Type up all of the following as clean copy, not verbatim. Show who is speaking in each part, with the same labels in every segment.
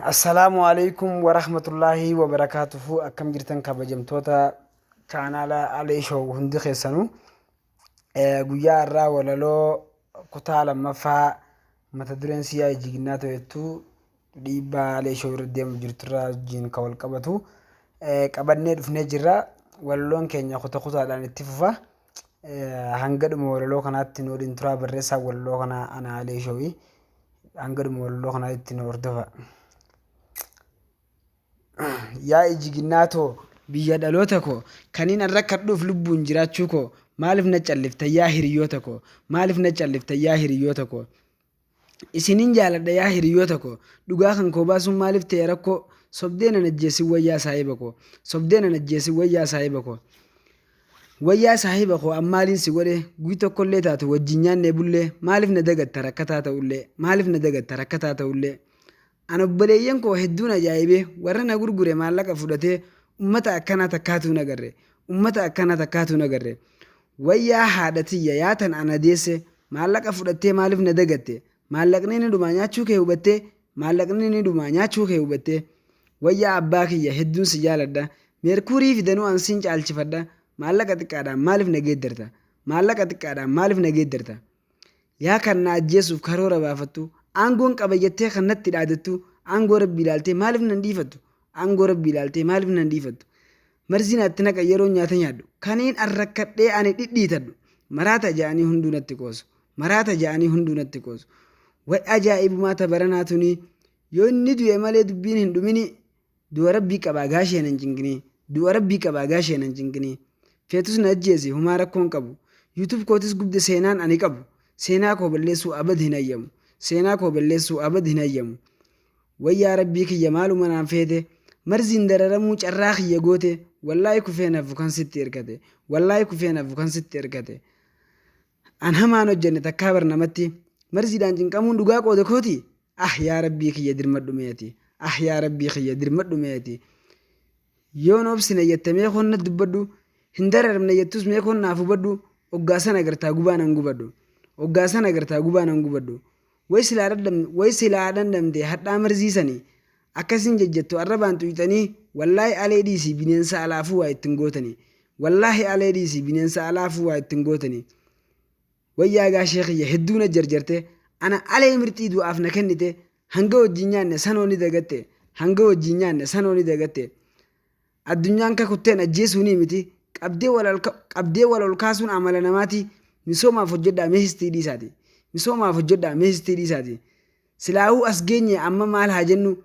Speaker 1: Assalaamu alaikum warahmatullaahi wabarakaatuhu. Akkam jirtan kabajamtoota chaanaala Alee Show hundi keessanuu? Guyyaa har'aa walaloo kutaa lammaffaa mata dureen siyaa jiginnaa to'attu dhiibbaa Alee Show irra deemu jirturraa wajjin kan wal qabatu qabannee dhufnee jirra. Walaloon keenya kuta kutaadhaan itti fufa. Hanga dhuma walaloo kanaatti nu waliin turaa. Barreessaa walaloo kanaa ana Alee Showii. Hanga dhuma walaloo kanaatti nu hordofa. Yaa ijiginnaa too, biyya dhaloota koo, kaniin an rakkadhuuf lubbuun jiraachuu koo, maaliif na callifta yaa hiriyoota koo? Maaliif na callifta yaa hiriyoota koo? Isinin jaaladha yaa hiriyoota koo. Dhugaa kan koo baasuun maaliif ta'e rakkoo? Sobdee nan ajjeesin wayyaa saahiba koo. Sobdee nan ajjeesin wayyaa saahiba koo. Wayyaa saahiba koo, an maaliin si godhe? Guy tokkollee taatu wajjin nyaannee bullee, maaliif na dagatta rakkataa ta'ullee? Maaliif na dagatta rakkataa ta'ullee? An obboleeyyan koo hedduun ajaa'ibee, warra na gurgure maallaqa fudhatee, ummata akkanaa takkaatuu hin agarre. Ummata akkanaa takkaatuu hin agarre. Wayyaa haadha tiyya, yaa tan ana deesse, maallaqa fudhattee maaliif na dagatte? Maallaqni ni dhumaa nyaachuu kee hubattee? Maallaqni ni dhumaa nyaachuu kee hubattee? Wayyaa abbaa kiyya, hedduun si jaaladha. Meerkuurii fidanuu an siin caalchifadha. Maallaqa xiqqaadhaan maaliif na geeddarta? Maallaqa xiqqaadhaan maaliif na geeddarta? Yaa kan na ajjeesuuf karoora baafattu, aangoon qaba jettee kan natti dhaadattu, aangoo Rabbii ilaaltee maaliif nan dhiifattu? Aangoo Rabbii ilaaltee maaliif nan dhiifattu? Marzii natti naqa yeroo nyaata nyaadhu, kaniin an rakkadhee ani dhidhiitadhu, maraata ja'anii hunduu natti qoosu. Maraata ja'anii hunduu natti qoosu. Way ajaa'ibumaa ta baranaa tunii, yoo inni du'e malee dubbiin hin dhuminii. Du'a Rabbii qabaa gaashee nan cinqinii. Du'a Rabbii qabaa gaashee nan cinqinii. Feetus na ajjeesi humaa rakkoon qabu. YouTube kootis gubde seenaan ani qabu. Seenaa koo balleessuu abad hin hayyamu. Seenaa koo balleessuu abad hin hayyamu. Way yaa Rabbii kiyya maaluma naan feete? Marziin dararamuu carraa kiyya goote. Wallaahi kufeen hafu kan sitti erkate. Wallaahi kufeen hafu kan sitti erkate. An hamaan hojjenne takkaa bar namatti. Marziidhaan cinqamuun dhugaa qooda kooti? Ah yaa Rabbii kiyya dirmadhu mee ati. Ah yaa Rabbii kiyya dirmadhu mee ati. Yoon obsine jette mee koon na dubbadhu. Hin dararamne jettus mee koon naaf hubadhu. Oggaa san agartaa gubaa nan gubadhu. Oggaa san agartaa gubaa nan gubadhu. Way silaa dhadham way silaa dhandhamte hadhaa marzii sani. Akkasin jejjettu arrabaan xuyxanii. Wallaahi alee dhiisii bineensa alaafuu waa ittin gootani. Wallaahi alee dhiisii bineensa alaafuu waa ittin gootani. Wayyaa gaashee kiyya, hedduu na jarjarte. Ana alee mirxii du'aaf na kennite. Hanga wajjin nyaanne sanoo ni dagatte. Hanga wajjin nyaanne sanoo ni dagatte. Addunyaan kakutteen ajjeesuunii miti. Qabdee wal ol kaasuun amala namaati. Misoomaaf hojjedhaa mee histii dhiisaati. Misoomaaf hojjedhaa mee histii dhiisaati. Silaahuu as geenye amma maal haa jennu?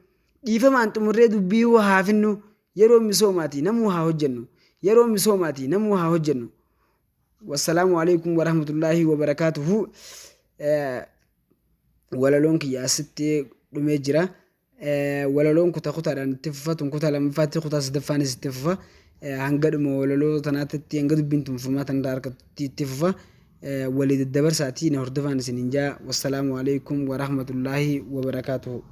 Speaker 1: Dhiifamaan xumurree dubbiihuu haa finnu. Yeroo misoomaati, namuu haa hojjennu. Yeroo misoomaati, namuu haa hojjennu. Wassalaamu alaikum warahmatullaahi wabarakaatuhu. Walaloon kiyya asitti dhumee jira. Walaloon kuta kutaadhaan itti fufa. Tun kutaa lammaffaatti, kutaa sadaffaanis itti fufa. Hanga dhuma walaloo tanaatti, hanga dubbiin tun furmaata irraa argatutti itti fufa. Walii daddabarsaatii na hordofaan isiniin jaa. Wassalaamu alaikum warahmatullaahi wabarakaatuhu.